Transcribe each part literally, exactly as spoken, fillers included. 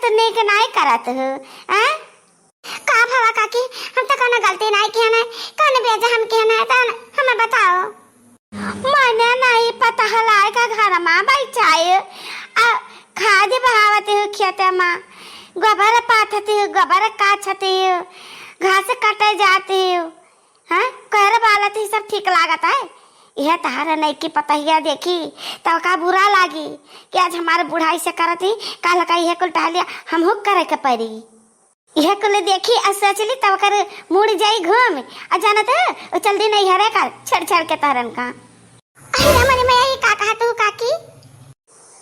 तो नीक नाई करत हो, हैं? का भवा काकी, हम तो कौनो गलती नाई किहन है, कौन बेजा हम किहन है, तो हमें बताओ। मने नाई पता हलाए का घर मा बैठाए, आ खाद बहावत हो खेते मा, गोबर पाथत हो, गोबर काछत हो, घास काटे जात हो, हाँ, कर बालत ही सब ठीक लागत है। यह तहार नइकी पतहिया देखी, तब का बुरा लागी कि आज हमारे बुढ़ाई से करत ही, काल का यह कुल टहलिया हमहू करे के पड़ी। यह कुल देखी आ सोचली, तब कर मुड़ जाई घूम, आ जानत है, ओ चल दी नैहरे का, छेड़ छाड़ के तहरन का। अरे मरे मैया, ये का कहत हूँ काकी?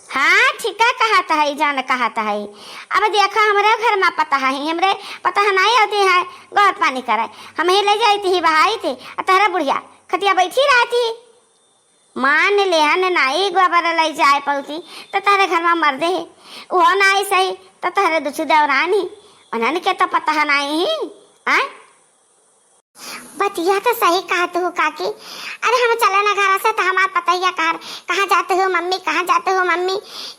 हाँ, ठीका कहत है, जान कहत है। अब देखा, हमरे घर मा पता है, हमरे पता है नाई होती है, गोर पानी करे, हम ही ले जाई थी, बहाई थी, आ तहरा बुढ़िया खटिया बैठी रहती। मान लेहन नाई गोबर लई जाए पौती, त तहरे घर मा मर्दे है, उहो नाई सही, त तहरे दुछु देवरानी, उन्हन के तो पता है नाई ही, आय? बतिया तो सही कहत हो काकी। अरे हम चले ना घर से तो हमार पतैया कहाँ, कहाँ जाते हो मम्मी, कहाँ जाते हो मम्मी?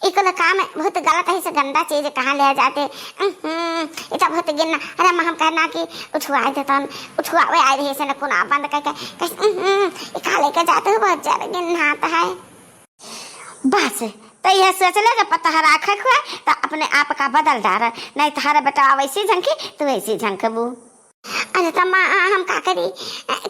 ई कुल काम बहुत गलत है, से गंदा चीज कहाँ ले जाते। उहुं, ई तो बहुत गिन्ना। अरे अम्मा हम कहना कि उठवाए देतन, उठवावे आए रहे से न कुना बंद करके, कह, उहुं, ई कहाँ लेके जाते हो, बहुत ज्यादा गिन्ना आता है। बस, तो यह सोच ले जब पता राखे हुए तो अपने आप का बदल डार, नहीं तो हर बेटा वैसी झंकी, तू वैसी झंकबू। अरे त माँ, हम का करी?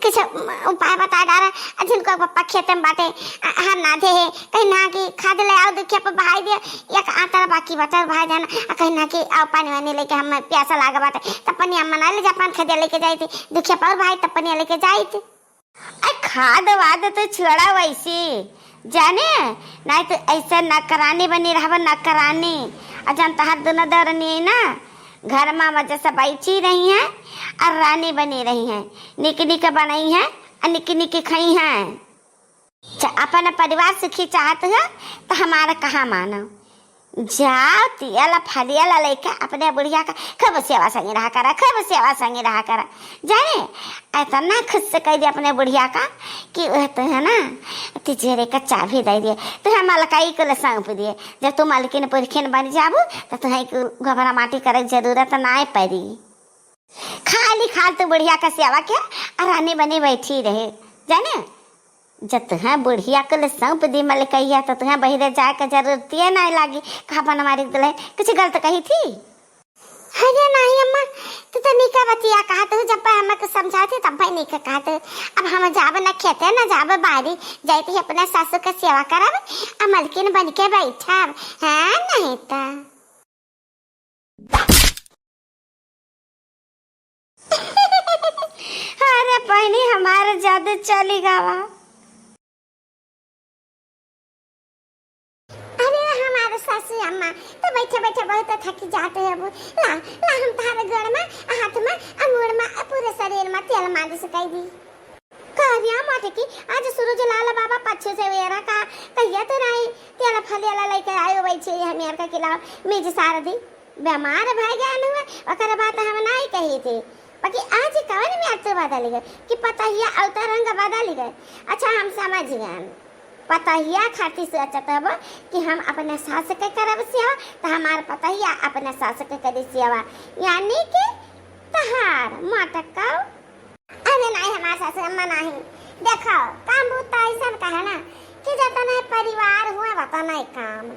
कुछ उपाय बता डारा। जिनको पप्पा खेते में बाटे, हर ना दे है, कहीं ना कि खाद ले आओ, दुखिया पर बहाई दिया, एक आतर बाकी बटर भाई जाना, आ कहीं ना कि आओ पानी वानी लेके, हम प्यासा लाग बाटे, त पनिया मना ले जा, पान खदिया लेके जाई थी, दुखिया पर भाई त पनिया लेके जाई थी। अरे खाद वाद तो छोड़ा वैसे, जाने, नहीं तो ऐसे नकरानी बनी रहब, नकरानी। आ जन तहार दोनों देवरनी है ना, घर मा मजे से बैठी रही हैं और रानी बनी रही हैं, निक निक बनई हैं और निक निक खई हैं। च-, अपन परिवार सुखी चाहत हो तो हमारा कहा मानो। जाओ, तिया ला फलिया ला लेके अपने बुढ़िया का खूब सेवा संगी रहा करा, खूब सेवा संगी रहा करा। जाने, इतना खुश से कह दिया अपने बुढ़िया का कि वह तो है ना, तिजोरी का चाबी दे दिए, तो हम मलकाई को ले सौंप दिए। जब तू मलकिन पुरखिन बन जाबू, तो तुम्हें को गोबरा माटी करे के जरूरत ना पड़ी। खाली खाल तू बुढ़िया का सेवा के आ रानी बनी बैठी रहे, जाने। जब तुहें बुढ़िया के ले सौंप दी मलकैया, तो तुहें बहिरे जाए के जरूरतिये नाहीं लागी। कहा बनवारी के दुल्हन कुछ गलत कही थी? अरे नाहीं अम्मा, तू तो नीका बतिया कहा, तू जब हमें कुछ समझाती तब भाई नीका कहा तू। अब हम जाब न खेते न जाब बारी, जाइत ही अपने सासू के सेवा करब, आ मलकिन बन के बैठब, हाँ नाहीं तो। अरे बहिनी, हमार जादू चली गवा। अरे हमार सासू अम्मा, तो बैठे बैठे बहुत थकी जाते हैं वो। ला, ला हम तारे गोड़ में, हाथ में, आ मूड़ में, आ पूरे शरीर में तेल मालिश कर दी। करिया मोटकी, आज सूरज लाल बाबा पछे से वेरा का कहिया तो नाई, तेल फलियाला लेके आयो बैठे ये मेर का खिलाओ, मीज सार दी। बीमार भय गए हुए, ओकर बात हम नाई कही थी। बाकी आज कवन में तू बदल गए कि पतहिया अवता रंग बदल गए। अच्छा हम समझ गए। पतहिया खातिर सोचत हबो कि हम अपने सास के करब सेवा, तो हमार पतहिया अपने सास के करी सेवा, यानी कि तहार मोटका। अरे नाहीं, हमार सासू अम्मा नाहीं। देखो, काम बहुत तो ऐसन का है ना कि जतना परिवार हुए, वतना ही काम।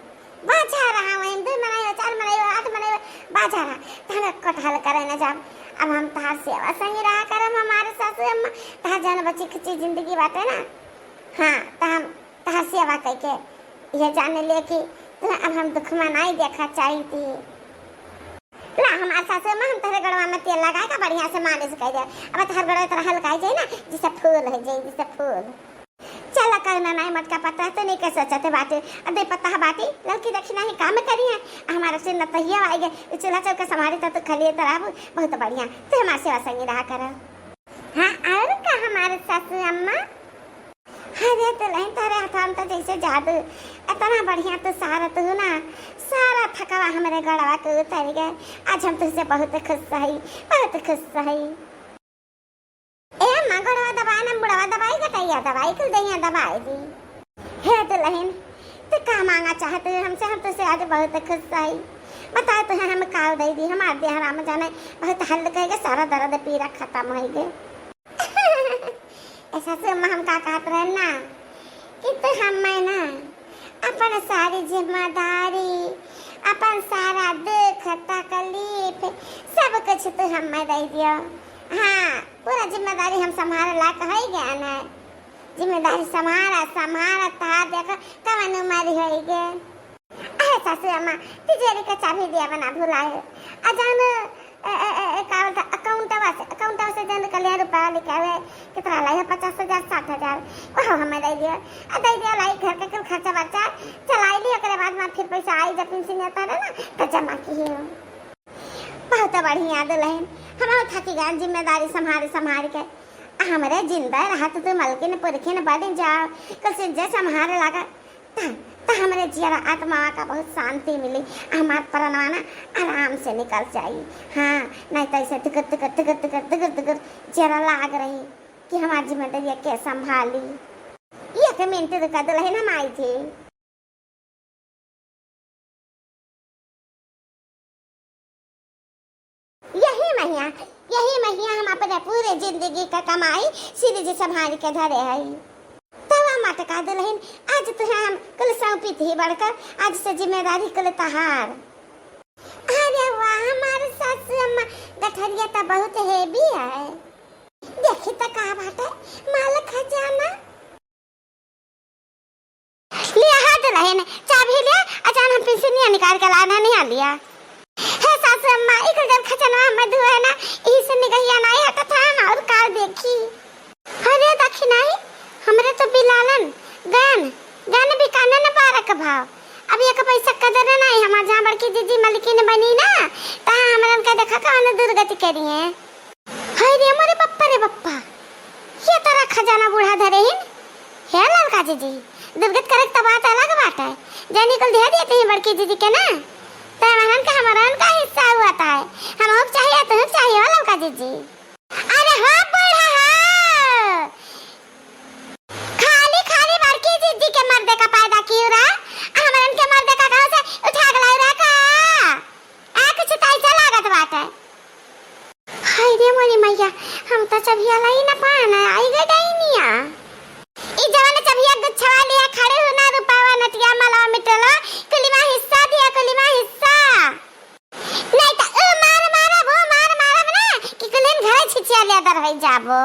बाझा रहा वहीं, दो मनई हो, चार मनई हो, आठ मनई हो, बाझा रहा। तो हम एक कोठाल करे न जाओ। अब हम तहार सेवा संगी रहा करम, हमारे सासू अम्मा, तहार जन बची खुची जिंदगी बाटे ना। हाँ, तो हम तहार सेवा करके ये जान ले कि तू अब हम दुख में नाहीं देखा चाहिए थी। ला, हमार सासू अम्मा, हम तोहरे गड़वा में तेल लगाए का बढ़िया से मालिश कर दे। अब तोहर गड़वा तोहरा हल्का हो जाई ना, जैसे फूल हो जाई, जैसे फूल। चला, कौनो नाई मोटका पता तो नहीं कह सोचते बाटे। अब दे पता बाटी, लड़की दक्षिणा ही काम करी है। हमारा से नतहिया आएगे, ये चूल्हा चौका संभाली तो तू खलिए तो रहबू, बहुत बढ़िया। तू हमार सेवा संगी रहा कर। हाँ, और का हमारे सासू अम्मा? अरे दुल्हन, तोहरे हाथवा में तो जैसे जादू, इतना बढ़िया तू सारत हो ना, सारा थकावा हमरे गड़वा के उतर गए। आज हम तुझसे बहुत खुश हई, बहुत खुश हई। ए अम्मा, गोड़वा दबाए ना, मुड़वा दबाई, गटैया दबाई, कुल दहिया दबाई दी। हे दुल्हन, तू का मांगा चाहत हो हमसे? हम तुझसे आज बहुत खुश हई, बताए तो है हम काव दे दी, हमार देह हराम जाने बहुत हल्का है, सारा दर्द पीरा खत्म हो गए। ऐसा से अम्मा हम का कहत रहे ना कि तू हमें ना अपन सारी जिम्मेदारी, अपन सारा दुख तकलीफ सब कुछ तू हमें दे दियो। हाँ, पूरा जिम्मेदारी हम संभाले लायक हो गया ना। जिम्मेदारी संभारा संभारा था देखो कवन उम्र हो गए। अरे सासू अम्मा, तिजोरी का चाबी दिया बना भुलाए। आ जान, ए, ए, ए, ए, का बोलता, अकाउंटवा से, अकाउंटवा से जान कलिया रुपया लेके आवे, कितना लाई है, पचास हजार, साठ हजार, वह हमें दे दियो। आ दे दियो, लाई घर के कुल खर्चा बर्चा चलाई ली, ओकरे बाद में फिर पैसा आई, जब पेंशन आता रहे ना, तो जमा की हो। बहुत बढ़िया दुल्हन, हम थकी गए जिम्मेदारी संभाल संभाल के। आ हमरे जिंदा रहत तू मलकिन पुरखिन बन जाओ, कुल सिंजे संभाले लगा। त, त हमरे जियरा आत्मा का बहुत शांति मिली, हमार परनवा ना आराम से निकल जाई। हाँ, नहीं तो ऐसे तिकर, तिकर, तिकर, तिकर, तिकर, तिकर जियरा लाग रही कि हमार जिम्मेदारी के संभाली। एक मिनट रुका दुल्हन, हम आई थी। यही महिया, यही महिया हम अपने पूरे जिंदगी का कमाई सिर जी संभाल के धरे हई। तवा मटका दुल्हन, आज तुहे हम कुल सौंपी थी बढ़कर, आज से जिम्मेदारी कुल तहार। अरे वाह, हमारे सासू अम्मा, गठरिया तो बहुत हेवी है। देखी तो का बाटे, माल खजाना। लिया हाथ दुल्हन, चाबी लिया, अचान हम पिसुनिया निकाल के लाना नहीं आ लिया। हे सासू अम्मा, इकर जल खजनवा में धुए ना, इही से निगहिया ना हटत है ना, और का देखी। अरे दखिनाई, हमरे तो बिलालन, गन, गन बिकाने न बारह के भाव। अब एक पैसा कदर नहीं, हमार जहाँ बड़की जीजी मलकिन बनी ना, तहाँ हमरन का देखा कवन दुर्गति करी है। हाय रे मोरे बप्पा रे बप्पा, ये तारा खजाना बूढ़ा धरे हिन। हे ललका जीजी, दुर्गत करे के तो बात अलग बात है। जनी कुल दे देते हैं बड़की जीजी के ना, तो हमरन का, हमरन का हिस्सा हुआ था है। हम लोग चाहिए, तुम चाहिए हो ललका जीजी। अरे हो बूढ़ा हो, खाली खाली बड़की जीजी के मर्दे का पैदा की रहा, हमरन के मर्दे का गाँव से उठा के लाई रहा का? आ कुछ तो ऐसा लागत बाटे। हाय रे मोरी मैया, हम तो चबिया लाई ना पाना, आई गए डाइनिया। ई जवन चबिया गुच्छवा लिया खड़े हो ना, रुपावा नटिया माला मिटलो, कुलिमा हिस्सा दिया, कुलिमा हिस्सा। नहीं तो ओ मार मारब, ओ मार मारब ना कि कुलिन घरे छिछिया ले दर हो जाबो।